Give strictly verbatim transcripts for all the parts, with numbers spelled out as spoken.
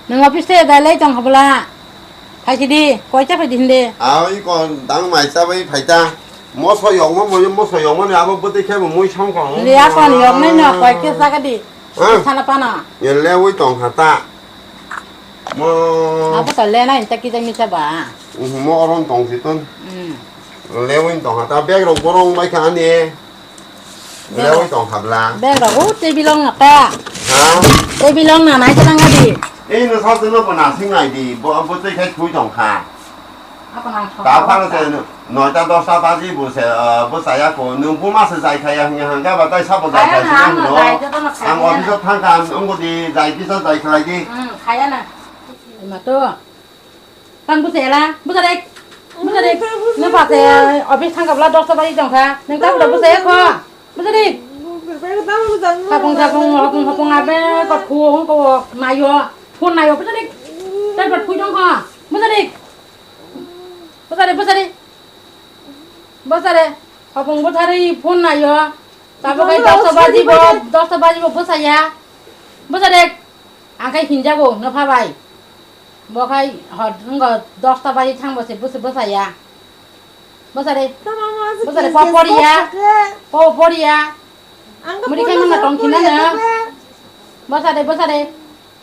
Nwng office te dai lai tong habla. Phaisidi, koita phaidi hindi. Awi kon dang mai chabai phaita. Moso yongma moyo moso yongma ni abo bwtwi khe bo mui song kong. Liya kon yoknai no koi khe sagadi. Ah. Sana pana. Ye lewi tong hata. Mo. Abo to lenai ta kija misa ba. Mo oron tong siton. Hmm. Lewi tong hata bag rok borong bai kha ani. Lewi tong habla. Bag rok o table ong nata. Ha? Table ong na nai tang adi. Ei no sa no bo na sing nai di. Bo bo tei khai thui tong kha. Apa nang thok. Ta phang se noita dosta baji bo se bo saya ko nung buma se jai khaya hingya hangga ba tai sabo jai khaya sing no. Ang office thang kha ang ongko di jai kisa jai khlai di. Hmm, khaya na. Ma to. Tang bwsa ela, bwsa de. Bwsa de. Nw ba se office thang kabla dosta baji tong kha. Nung ta bwsa ya kho. Bwsa de. Sapung sapung hopung hopung abe kot khu hong ko nayo. Phone nayo bwsa de. Tai kot khu tong kho. Bwsa de. Bwsa de bwsa de. Bwsa de. Hopung bwsa de phone nayo. Tabuk kai dosta baji bo, dosta baji bo bwsa ya. Bwsa de. Ang khai hinjago, nw pha bai. Bo khai hor wngkha dosta baji thang bo se bwsa bwsa ya. Bwsa de. Bwsa de, po pori ya. Po pori ya. Muri khai mama tong khina na. Bwsa de, bwsa de.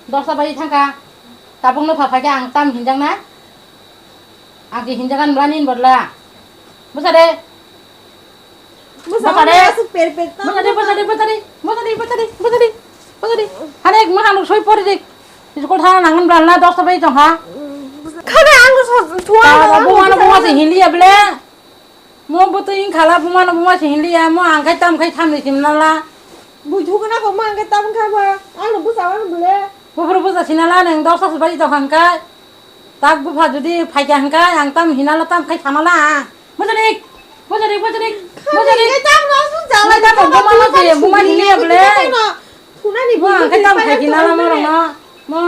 Dosta baji thang kha. Tabuk nw pha phai khe ang tam hinjak na. Ang khe hinjagan bwla nini bodla. Bwsa de. Bwsa de. Bwsa de, bwsa de, bwsa de, bwsa de, bwsa de, bwsa de, bwsa de. Hane ek mahan soi pori de. School thana nangan bwla na dosta bai tong ha. Khade ang so thua. Buma no buma se hinli ya ble. Mo bwtwi wng khala buma no buma se hinli ya. Mo ang khai tam khai tham ni sim na la. Bui thukna ko mo ang khai tam khai ba. Ang no bwsa wan bwle. Bufru bwsa sina la nang dosta se bai tong kha kai. Tak bupha jodi phaikha hwnkhe ang tam hinala tam khai sanala. Bujadi, bujadi, bujadi, bujadi. Khai tamo bumano se, bumani liya bole. Thunani bumano khai tam khai hinala morokno. Mo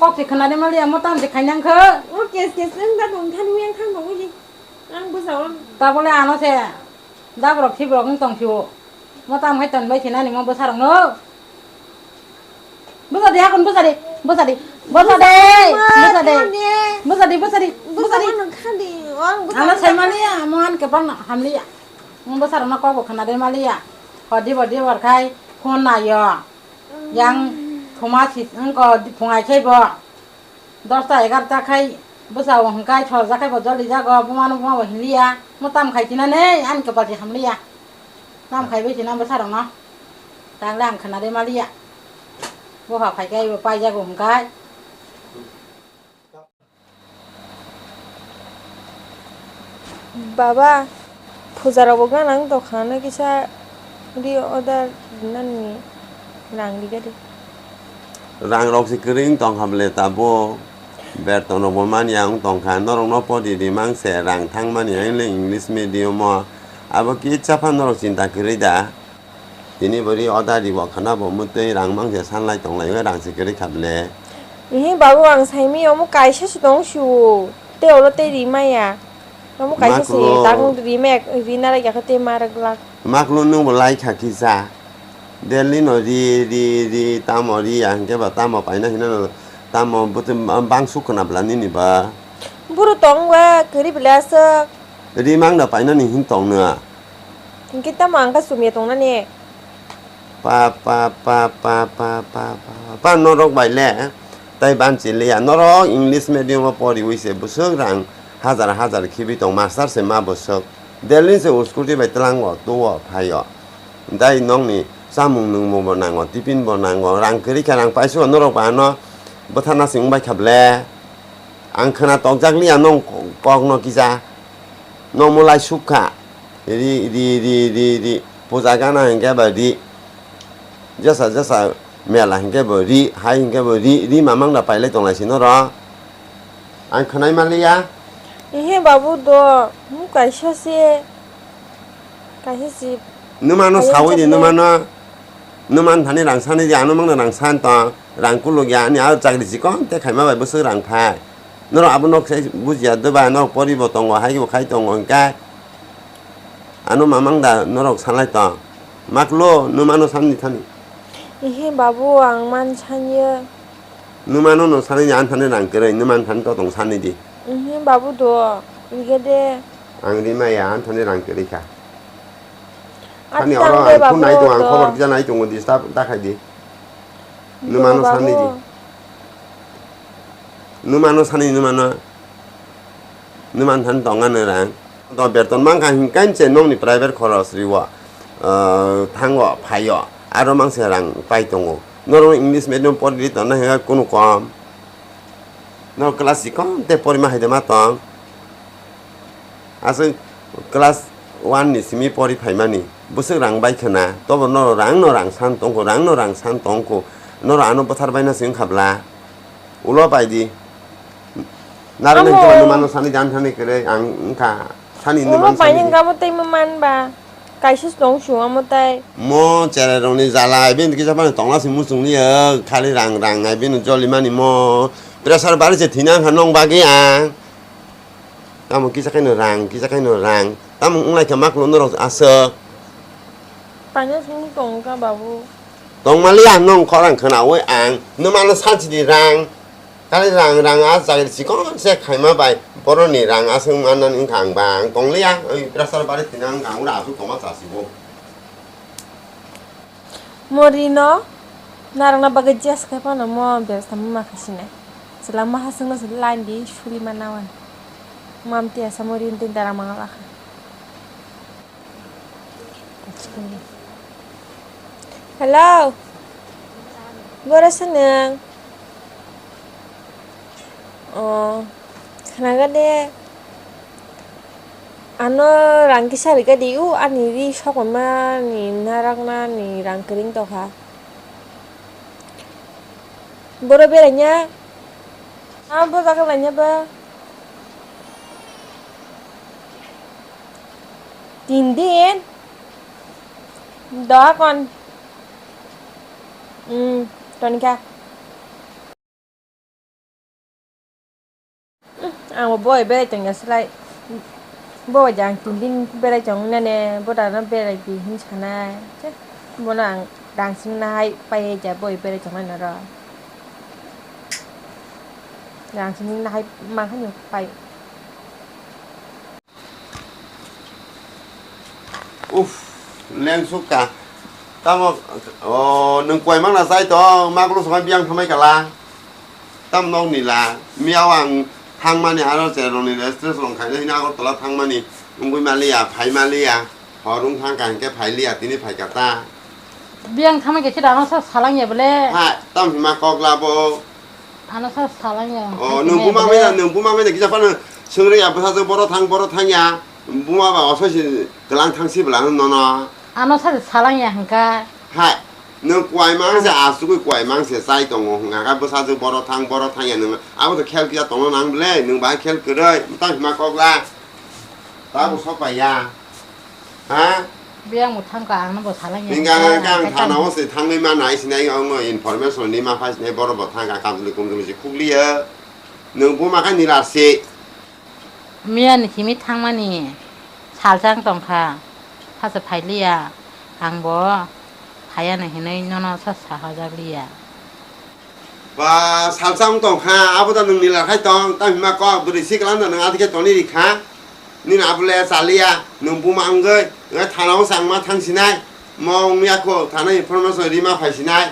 kok se khwnadi maliya, mo tam se khainang kho. O kes kes wng da tong thani yang thang tong ji. Ang bwsa o. Ta bole ano se. Dabrok khibrok wng tong sio. Mo tam khai ton bai sinani mo bwsarokno. Bwsadi hakon bwsadi, bwsadi, bwsadi, bwsadi, bwsadi, bwsadi, bwsadi. Ano saimani ya, mo an kebang hamliya. Mo bwsarokno kokbo khwnade maliya. Hodi bodi warkhai phone nayo. Yang thoma si wngko phungai khaibo. Dosta egarta khai bwsao hwnkhe sorjak khai bo joli jago, bumano buma bo hinliya, mo tam khai tinani ani kwpal se hamliya. Tam khai bai tina bwsarokno. Tangle ang khwnade maliya. Bupha phai khe bo paijago hwnkhe. Baba, phujarokbo gana wng tongkha, no kisa ri order rinani rang rigadi. Rang rok se kwrwi wng tongkha bwle tabuk. Berton rokbo manya wng tongkha, norokno podi rimang se rang thangmani, haino English medium o. Abo kisa phano norok chinta kwrwi da. Tini bo ri order ribo khana bo mwtwi rang mangse sanlai tonglai o rang se kwrwi kha ble. Ehe babu ang saimaya omo kaisa se tong sio. Tei olo tei rimaya. Omo kaisa se takung rimaya rina rwgya khe tei ma rwglak. Maklo nwng bo lai kha kisa. Delhi no ri ri ri tamo ri ya hwnkhe ba tamo paina hinano tamo bwtwi bang suk khna bwla nini ba. Buru tong ba kwrwi bwle aswk. Ri mang da painani hin tong nw. Hinkhe tamo ang khe chumya tongnani? Pa, pa, pa, pa norok bai le. Tai banchi liya. Norok English medium o poriwi se bwswk rang hajar hajar khibi tong. Master se ma bwswk. Delhi se scooty bai twlango, tuo, phaio. Tai nokni chamung nungmung bo nango, tiffin bo nango. Rang kwrwi kha, rang paisugo norok ba ano bwtharna se wngbai kha ble. Ang khwna tokjak liya nong kokno kisa. Nong mwlai suk kha. Ri, ri, ri, ri, ri. Puja gana hinkhe ba ri. Jesa, jesa mela hinkhe bo ri. Hai hinkhe bo ri. Ri mamang da pailai tonglai si noro. Ang khwnai maliya. Ehe babu do. Mu kaisa se. Kaisa si. Nwmano sawi di, nwmano. Nwman thani rang sani di, ano mangno rang san tong. Rang kuluk ya, ani aro chakri chikon te khaima bai bwswk rang phai. Norok abo nok sai bujiya de ba, norok pori bo tongo, hai bo khai tongo hwnkhe. Ano mamang da norok sanlai tong. Maklo, nwmano samni thani. Ehe babu, ang man sanye. Nwmano no sanini anthani rang kwrwi, nwman thani to tong sani di. Mhm, babu do, rige de. Ang ri maya anthani rang kwrwi kha. Ani oro ang phone nai tongo, ang khobor kisa nai tongo, disturb ta khai di. Nwmano sani di. Nwmano sani, nwmano. Nwman thani tong ani rang. To beton mang kha hinkhe se nokni private khoros riwo. Ah, thango, phaio. Aro mang se rang pai tongo. Norok English medium pori ri tonna hinkhe kunu kom. Norok class sikon te porima hai de ma tong. Aswk class one ni simi pori phaimani, bwswk rang bai khwna, tobo norok rang no rang san tongkho, rang no rang san tongkho, norok ano bwthar baina se wngkha bla? Ulo bai di. Narwknai khe nwmano sani dan thani kwrwi, ang wngkha sani nwmano sani di. Ulo bai wngkha bo tei ma man ba? Kaisa se tong su omo tai. Mo cherai rokni jala, bini kisa phano tongna se muchung liya, khali rang rang ai bini joli mani mo. Pressure bari se thina wngkha nong bagwi ang. Tamo kisa khaino rang, kisa khaino rang. Tamo wnglaikha maklo norok aswk. Paina simi tongkha babu. Tongmaliya nong khorang khwnawi ang. Nwmano sanchini rang. Kali rang, rang a jagir chikon se khaima bai boroni rang aswk mannan wngkha ang bang. Tongliya, oi pressure bari thina wngkha ang ura aswk tongma chasibo. Mo rino narwkna bagwi jest khai phano mo bersa ma kha sinai. Chwla ma hasingno se line di suli ma nawan. Mam tiya sa mo rin tin dara mangala kha. Hello. Bora sanang. Oh. Khnaga de, ano rang kisa rika di, u ani ri sokomani naraknani rang kwrwng tokha. Boro beraina, ah, bo jaga laina ba. Tin din, doha kon, hmm, tonika. Ang bo boi berai tongya slai. Bo jang tin din berai tong nene, bo da no berai di hin sanai. Bono ang rang sing nahai pai ja boi berai tong nai noro. Rang sing nahai ma hani pai. Uff, leng sukha. Tamo, o, nwng koi mangna chai tong, maklo songkha biyang thamai kala. Tam nok ni la, miyao ang thangmani aro cheroni registration rok khaina hino Agartala thangmani, wngwi maliya, phai maliya, hor wng thang kha hinkhe phai liya, tini phai kha ta. Biyang thamai khe chwla ano sa salang ya bole. Ha, tam hima kok labo. Ano sa salang ya. O, nwng buma mena, nwng buma mena kisa phano swngri ya, bwsajwk boro thang, boro thang ya. Buma ba osoi se tlang thang si bwla nono. Ano sa salang ya hwnkha. Hai, nwng kuai mang se, asugwi kuai mang se chai tongo hwnkha khe bwsajwk boro thang, boro thang ya nwng. Abo to khel kisa tongna nang bwle, nwng bahai khel kwrwi, mwtang hima kok la. Tabo sok pai ya. Ha? Biyang bo thang ka, ang no bo salang ya. Hingka hingka ang thana o se thangwi ma nai sinai, ang no information ni ma phai sinai, boro bo thang ka, kamchwlwi kumchwlwi se khukliya. Nwng buma kha nila se. Miya ni simi thangmani salsa wng tong kha, hasa phai liya, ang bo phai ya no hinwi nono sa sahajak liya. Ba, salsa wng tong kha, abo da nwng nila khai tong, tamo hima kok bwrwi sikla no nwng adike toni ri kha. Nini abo le cha liya, nwng buma wngwi, ngai thana o changma thang sinai, mo wng ya kho, thana information rima phai sinai.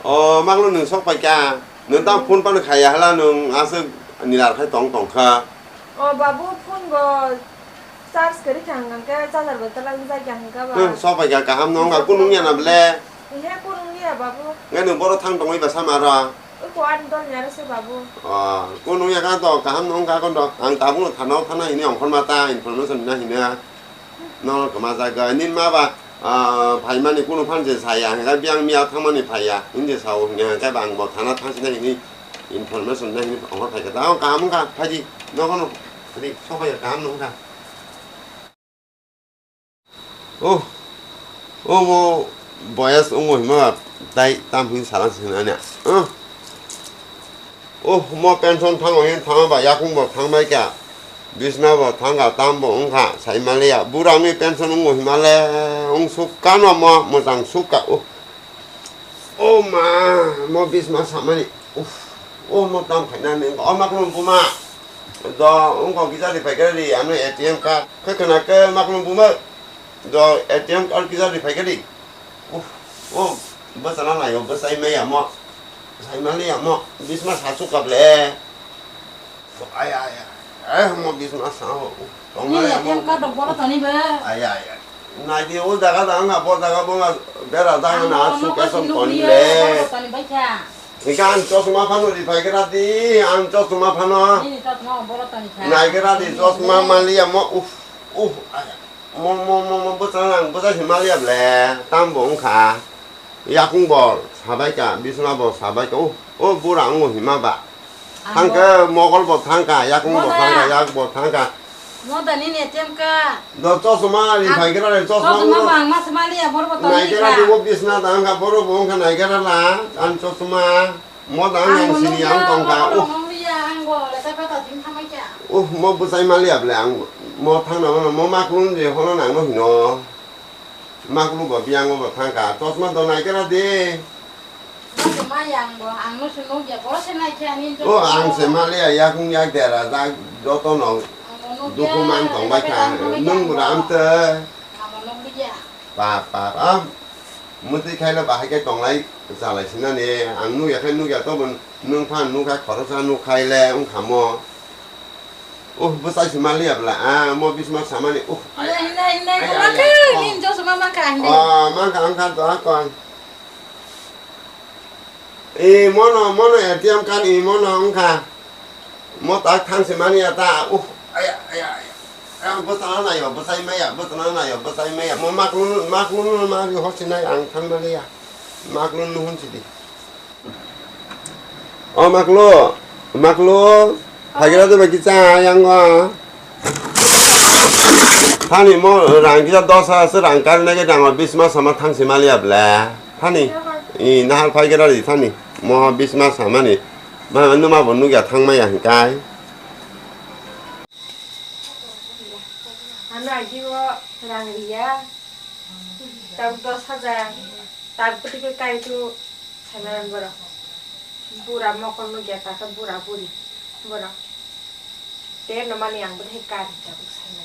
O, maglo nwng sok pai kha, nwng tamo phone phano khaiya hala nwng aswk nila khai tong tong kha. O babu, phone bo charge kwrwi kha hwnkhe charger bo twlang jak ya hwnkha ba. Nwng sok pai kha, kaham no wngkha, kunu wngya na ble? Ihe kunu wngya babu. Ngai nwng boro thang tongwi ba sama ro? Ui ko ani dol ya se babu. O, kunu wngya kha to, kaham no wngkha kono. Ang tabuk no thana o thana hini ongkhorma ta information na hina. Nono kwma jaga. Nini ma ba, ah, phaimani kunu phan je saya, hwnkhe biyang miya thangmani phaiya. Hini je sao, hwnkhe hwnkhe ba ang bo thana thangsinai hini information na hini ongkhor phaikha. Tamo kaham wngkha, phaidi. Nogono, phaidi, sophaiya kaham no wngkha. Oh, oh, mo boyas wngmo hima ba, tai tam hin salang sinani. Oh. Oh, mo pension thango hin thangma ba yakung bo thangbai kha. Bisna bo thangkha, tam bo wngkha, sai maliya. Bura wngwi pension wngo himale, wng suk kano mo, mwchang suk ka. Oh. Oh ma, mo bisma samani. Uff. O mo tam khaina ni, o maklum buma. Do, ungkong kisa ri phaikhe ri, ano A T M card. Khe khna khe maklum buma. Do, A T M card kisa ri phaikhe ri. Uf, o, bwsana nayo, bwsai maya mo. Sai mali ya mo, bisma sa chukap le. Ay, ay, ay. Eh, mo bisma sa o. Tong mali ya mo. Ni A T M card rok boro toni ba? Ay, ay, ay. Nai di o jaga da nga, bo jaga bo nga bera da nga na, ang su ke som toni le. Boro toni bai kha. Nika ang chosma phano ri phai khe ra di, ang chosma phano. Nini chosma boro toni kha. Nai khe ra di, chosma mali ya mo, uf, uf, ay. Mo, mo, mo, mo, bwsang ang bwsa si maliya ble, tam bo wngkha. Yakung bo sabai ka, bisma bo sabai ka. O, o bura wngo hima ba. Thang khe mogol bo thang ka, yakung bo thang ka, yak bo thang ka. Moda nini A T M card. Do chosma ri phai khe ra le, chosma chosma bo ang mas maliya, boro bo tong nai khe ra di, o bisna da wngkha, boro bo wngkha nai khe ra la, ang chosma. Moda ang yang sini ang tong ka. Uh, uh, mo bwsai maliya ble ang mo thang na mo maklum je hono nang no hino. Maklum bo biang bo thang ka. Chosma do nai kera de. Oh, ang se maliya yakung yak dera jak joto no dukuman tong bai kha. Nung ram te. Pap, pap, am. Mwtwi khaino bahai khe tonglai chalai sinani. Ang nukya khe nukya, tobo nwng phan nukha, khoroksa nukhai le wngkha mo. Uh, bwsai se maliya bla, ah, mo bisma samani, uh, hinai, hinai, hinai, ai, ai, ai, ai, oh. Nini chosma mankha, hinai. Oh, mankha, wngkha to, ah, kon. E mono, mono A T M card e mono wngkha. Mo tak thang se mani ya ta. Uh, aya, aya, aya. Ang bwsana nayo, bwsai maya, bwsana nayo, bwsai maya. Mo maklun, maklun mari hosi nai ang thang mani ya. Maklun nuhun sidi. O maklu, maklu. Phagira de bagi cha yang wa. Thani mo rang kisa dos hajar se rang kar nai ke dang wa bisma sama thang se maliya ble. Thani, i nahar phagira di thani. Mo bisma samani. Ba numa bo nugya thang maya hingkai. Ano aji o rang riya. Tabuk dos hajar. Tabuk tike kai tu. Saimaran borok. Bura mokol nugya ta khe bura buri borok. Te no mani ang bwthai kari tabuk sai.